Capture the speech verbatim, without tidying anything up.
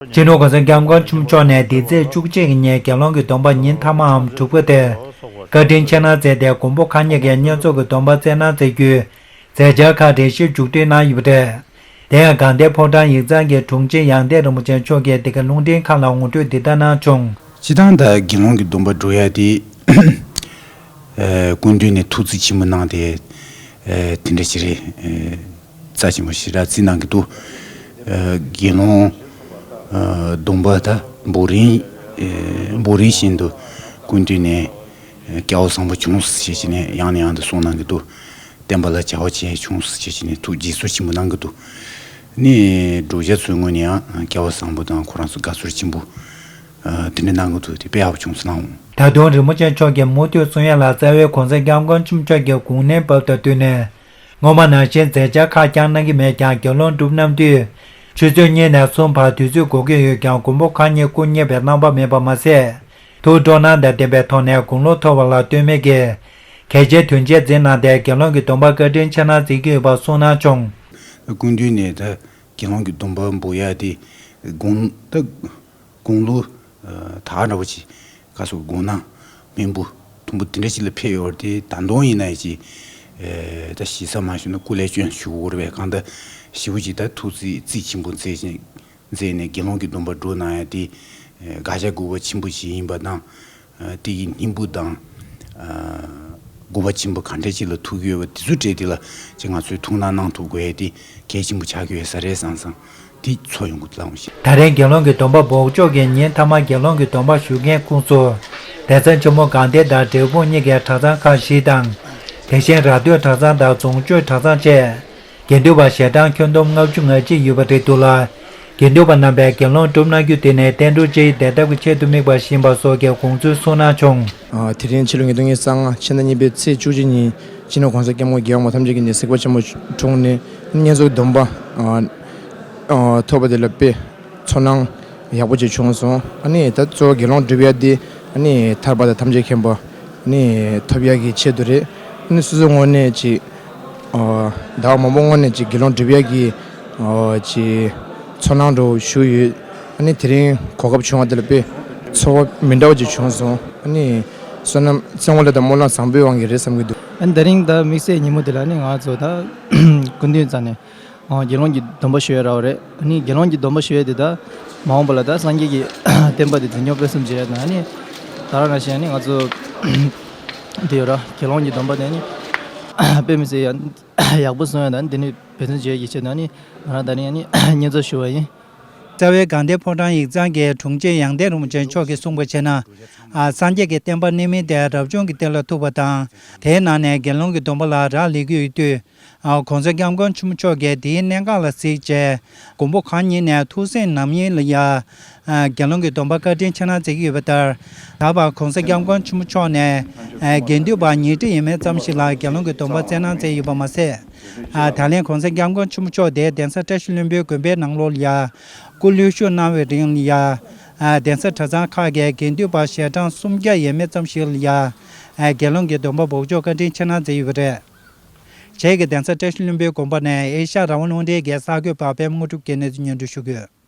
སྤྱི་ནོར་༸གོང་ས་༸སྐྱབས་མགོན་ཆེན་པོ་མཆོག་ནས་འདི་ཚེས་བཅུ་གཅིག་གི་ཉིན་དགེ་སློང་གི་སྡོམ་པ་ཉིན་མཐའ་མའམ་དྲུག་པ་དེར་བཀའ་དྲིན་ཆེ་གནང་མཛད་དེ། མགོན་པོ་གང་ཉིད་ཀྱི་བསྙེན་རྫོགས་ཀྱི་སྡོམ་པ་སྩལ་གནང་མཛད་རྒྱུའི་མཛད་འཆར་ཁག་རེ་ཞིག་མཇུག་སྒྲིལ་གནང་ཡོད་པ་རེད། དེ་ཡང་དགའ་ལྡན་ཕོ་བྲང་ཡིག་ཚང་གི་དྲུང་ཆེ་ཡང་སྟེང་རིན་པོ་ཆེ་མཆོག་གིས་འདི་ག་རླུང་འཕྲིན་ཁང་ལ་ངོ་སྤྲོད་འདི་ལྟར་གནང་བྱུང་། སྤྱིར་བཏང་ད་དགེ་སློང་གི་སྡོམ་པ་སྒྲུབ་ཡ་དེ་ཨ་སྐུ་མདུན་ནས་ཐུགས་བརྩེ་ཆེན་པོ་གནང་སྟེ། ཨ་དེ་འདྲ་ཞིག་རེད། ཨ་རྩ་ཆེན་པོ་ཞེ་དྲག་བརྩི་གནང་གི་འདུག་ཨ་དགེ་སློང་ཨ་སྡོམ་པ་ད་འབུམ་རིམ་ཨ་འབུམ་རིམ་བཞིན་དུ་སྐུ་མདུན་ནས་ཨ་སྐལ་བ་བཟང་པོ་བྱུང་ཟེར་བྱས་ནས་ཡང་ནས་ཡང་དུ་གསུངས་གནང་གི་འདུག་བསྟན་པ་ལ་བྱ་བ་བྱས་བྱུང་ཟེར་བྱས་ནས་ཐུགས་དགྱེས་ཚོར་ཆེན་པོ་གནང་གི་འདུག་ནི་སྒྲུབ་བྱ་ཚོའི་ངོས་ནས་ཡང་སྐལ་བ་བཟང་པོ་དང་ཁོ་རང་ཚོ་དགའ་ཚོར་ཆེན་པོ་ཨ་དེ་འདྲ་གནང་གི་འདུག་དེ་དཔེ་ཡག་པོ་བྱུང་སོང་གནང་འོང་། ད་དུང་རིན་པོ་ཆེ་མཆོག་གིས་མུ་མཐུད་གསུང་ཡ་ལ། རྩ་བའི་༸གོང་ས་༸སྐྱབས་མགོན་ཆེན་པོ་མཆོག་གི་དགུང་ལོ་བབས་དང་བསྟུན་ནས་སྔོན་མ་ནང་བཞིན་མཛད་འཆར་ཁག་བསྐྱངས་གནང་གི་མེད་ཀྱང་། དགེ་སློང་སྒྲུབ་གནང་དུས་ཆུ་ཚོད་གཉིས་ནས་གསུམ་བར་དུས་ཚོད་འགོར་གྱི་ཡོད་ཀྱང་། མགོན་པོ་གང་ཉིད་སྐུ་བསྙེན་པའི་རྣམ་པ་མེད་པ་མ་ཟད། ཐུགས་སྤྲོ་སྣང་དང་ལྡན་པའི་ཐོག་ནས་དགུང་ལོ་མཐོ་བ་ལ་ལྟོས་མེད་ཀྱིས་གལ་ཆེའི་དོན་ཆེན་མཛད་གནང་སྟེ། དགེ་སློང་གི་སྡོམ་པ་བཀའ་དྲིན་ཆེ་གནང་མཛད་ཀྱི་ཡོད་པ་གསུངས་གནང་བྱུང་། སྐུ་མདུན་ནས་ད་དགེ་སློང་གི་སྡོམ་པ་འབུལ་ཡ་དེ་དགུང་ད་དགུང་ལོ་ད་ག་འདྲ་བོ་ཅིག་ག་སོགས་དགོངས་གནང་མིན་པོ་དུམ་བུ་དེ་འདྲ་ཅིག་ལ་ཕེབས་ཡོད་རེད་དེ། ད་དུང་ཡིན་ན་ཅིག་ད་ཞེ་ས་མ་ཞུ་ན་སྐུ་ལས་བསྐྱོན་ཞུ་དགོས་རེད་པས། གང་ལྟར་ཞེ་པོ་ཅིག་ད་ཐུགས་རྩིས་རྩིས་ཆེན་པོ་མཛད་ཅིང་། མཛད་ནས་དགེ་སློང་གི་སྡོམ་པ་སྒྲུབ་གནང་ཡ་དེ་ཨ་དགག་བྱ་དགོས་པ་ཆེན་པོ་ཞིག་ཡིན་པ་དང་། ཨ་དེ་ཡི་སྙིང་པོ་དང་ཨ་དགོས་པ་ཆེན་པོ་གང་འདྲ་ཅིག་ལ་ཐུག་གི་ཡོད་པ་དེ་ཚོ་གྲས་དེ་ལ་ཅིག་ང་ཚོས་ཐུགས་སྣང་གནང་ཐུབ་དགོས་ཡ་དེ་གལ་ཆེན་པོ་ཆགས་ཀྱི་ཡོད་ས་རེད་བསམ་བསམ་དེ་ཚོར་ཡོང་གི་འདུག་ལགས་ཞེས། ད་རེས་དགེ་སློང་གི་སྡོམ་པ་འབོགས་ཆོག་གི་ཉིན་མཐའ་མ་དགེ་སློང་གི་སྡོམ་པ་ཞུ་མཁན་ཁོང་ཚོ་གདན་ས་ཆེན་མོ་དགའ་ལྡན་དང་འབྲས་སྤུངས་གཉིས་ཀའི་གྲྭ་ཚང་ཁག་བཞི་དང་། དེ་བཞིན་ར་སྟོད་གྲྭ་ཚང་དང་རྫོང་ཆོས་གྲྭ་ཚང་བཅས། དགེ་འདུན་པ་ཞལ་གྲངས་ཁྱོན་བསྡོམས་ལྔ་བཅུ་ང་གཅིག་ཡོད་པ་རེད་འདུག་ལ། དགེ་འདུན་པ་རྣམ་པས་དགེ་སློང་སྒྲུབ་གནང་རྒྱུ་དེ་ནི་བསྟན་འགྲོ་སྤྱིའི་བདེ་ཐབས་ཀྱི་ཆེད་དུ་དམིགས་པ་ཡིན་པ་སོགས་ཀྱི་དགོངས་ཚུལ་གསུངས་གནང་བྱུང་། ཨ་དེ་རིང་ཕྱི་ལོ་ཉིས་སྟོང་ཉི་ཤུ་རྩ་ལྔ་ཕྱི་ཟླ་གཉིས་པའི་ཚེས་བཅུ་གཅིག་ཉིན་སྤྱི་ནོར་༸གོང་ས་༸སྐྱབས་མགོན་རྒྱལ་བ་མི་ཐམས་ཅད་ཀྱི་ནས་གཟིགས་པ་ཆེན་པོ་དྲུང་ནས་བསྙེན་རྫོགས་སྡོམ་པ་ཨ་ཨ་ཐོབ་པ་དེ་ལ་དཔེ་ཚོར་སྣང་ཡག་པོ་ཅིག་བྱུང་སོང་། ཨ་ནི་ད་གཙོ་བོ་དགེ་སློང་སྒྲུབ་ཡ་དེ་ཨ་ནི་ཐར་པ་དང་ཐམས་ཅད་མཁྱེན་པ་ཨ་ནི་ཐོབ་ཡ་གི་ཆེད་དུ་རེད། ཨ་ནི་སོ་སོའི་ངོས་ནས་ཅིག་ཨ་ཟླ་བ་མང་པོ་སྔོན་ནས་ཅིག་དགེ་སློང་སྒྲུབ་ཡ་གི་ཨ་ཅིག་ཚོར་སྣང་འདྲ་བོ་ཞུགས་ཡོད། ཨ་ནི་དེ་རིང་གོ་སྐབས་བྱུང་བ་དེ་ལ་དཔེ་ཚོར་བ་མི་འདྲ་བ་ཅིག་བྱུང་སོང་། ཨ་ནི་བསོད་ནམས་བཙན་པོ་ལ་དང་སྨོན་ལམ་བཟང་པོའི་དབང་གིས་རེད་བསམ་གྱི་འདུག་ཨ་ནི་དེ་རིང་ད་དམིགས་བསལ་ཉིན་མོ་དེ་ལ་ཨ་ནི་ང་ཚོ་ད་སྐུ་མདུན་རྩ་ནས་ཨ་དགེ་སློང་གི་སྡོམ་པ་ཞུ་ཡ་རག་པ་རེད། ཨ་ནི་དགེ་སློང་གི་སྡོམ་པ་ཞུ་ཡ་དེ་ད་མ་འོངས་པ་ལ་ད་སངས་རྒྱས་ཀྱི་བསྟན་པ་དེ་འཛིན་སྐྱོང་སྤེལ་གསུམ་བྱེད་ཡ་དང་། ཨ་ནི་ད་རང་ནང་བཞིན་ཨ་ནི་ང་ཚོ་དེ་ཡོད་ར་དགེ་སློང་གི་སྡོམ་པ་དེ་ཨ་ནི་དཔེ་མི་སྲིད་ཡ་ཡག་པོ་སོང་ཡ་དང་། དེ་ནི་འབད་བརྩོན་བྱེད་ཡ་གི་ཆེད་དུ་ཨ་ནི་ང་རང་ད་ནི་ཨ་ནི་བསྙེན་རྫོགས་ཞུ་བ་ཡིན། རྩ་བའི་དགའ་ལྡན་ཕོ་བྲང་ཡིག་ཚང་གི་དྲུང་ཆེ་ཡང་སྟེང་རིན་པོ་ཆེ་མཆོག་གིས་གསུངས་པར་བྱས་ན། ཨ་སངས་རྒྱས་ཀྱི་བསྟན་པ་གནས་མིན་དེ་རབ་བྱུང་གི་རྟེན་ལ་ཐུག་པ་དང་། དེའི་ནང་ནས་དགེ་སློང་གི་སྡོམ་པ་ལ་རག་ལས་ཀྱི་ཡོད་དུས། ཨ་༸གོང་ས་༸སྐྱབས་མགོན་ཆེན་པོ་མཆོག་གིས་དེའི་གནད་འགག་ལ་གཟིགས་བྱས། མགོན་པོ་གང་ཉིད་ནས་ཐུགས་སེམས་ནམ་ཡིན་ལ་ཡ། ཨ་དགེ་སློང་གི་སྡོམ་པ་བཀའ་དྲིན་ཆེ་གནང་མཛད་ཀྱི་ཡོད་པ་ལྟར། ད་བར་༸གོང་ས་༸སྐྱབས་མགོན་ཆེན་པོ་མཆོག་ནས། ཨ་དགེ་འདུན་པ་ཉིས་ཁྲི་ཡས་མས་ཙམ་ཞིག་ལ་དགེ་སློང་གི་སྡོམ་པ་སྩལ་གནང་མཛད་ཡོད་པ་མ་ཟད། ཨ་ད་ལན་༸གོང་ས་༸སྐྱབས་མགོན་ཆེན་པོ་མཆོག་དེ་གདན་ས་བཀྲ་ཤིས་ལྷུན་པོའི་དགོན་པའི་ནང་ལོགས་ལ་ཡ། སྐུ་ལྷོད་བཞུགས་གནང་བའི་རིང་ལ་ཡ། ཨ་གདན་ས་གྲྭ་ཚང་ཁག་གི་དགེ་འདུན་པ་ཞལ་གྲངས་སུམ་བརྒྱ་ཡས་མས་ཙམ་ཞིག་ལ་ཡ། ཨ་དགེ་སློང་གི་སྡོམ་པ་འབོགས་ཆོག་བཀའ་དྲིན་ཆེ་གནང་མཛད་ཡོད་པ་རེད། བྱས་ཀྱི་གདན་ས་བཀྲ་ཤིས་ལྷུན་པོའི་དགོན་པ་ནས་ཨེ་ཤ་ཡ་རང་དབང་རླུང་འཕྲིན་གྱི་གསར་འགོད་པ་པད་མ་དངོས་གྲུབ་ཀྱིས་གནས་ཚུལ་སྙན་སྒྲོན་ཞུ་གི་ཡོད།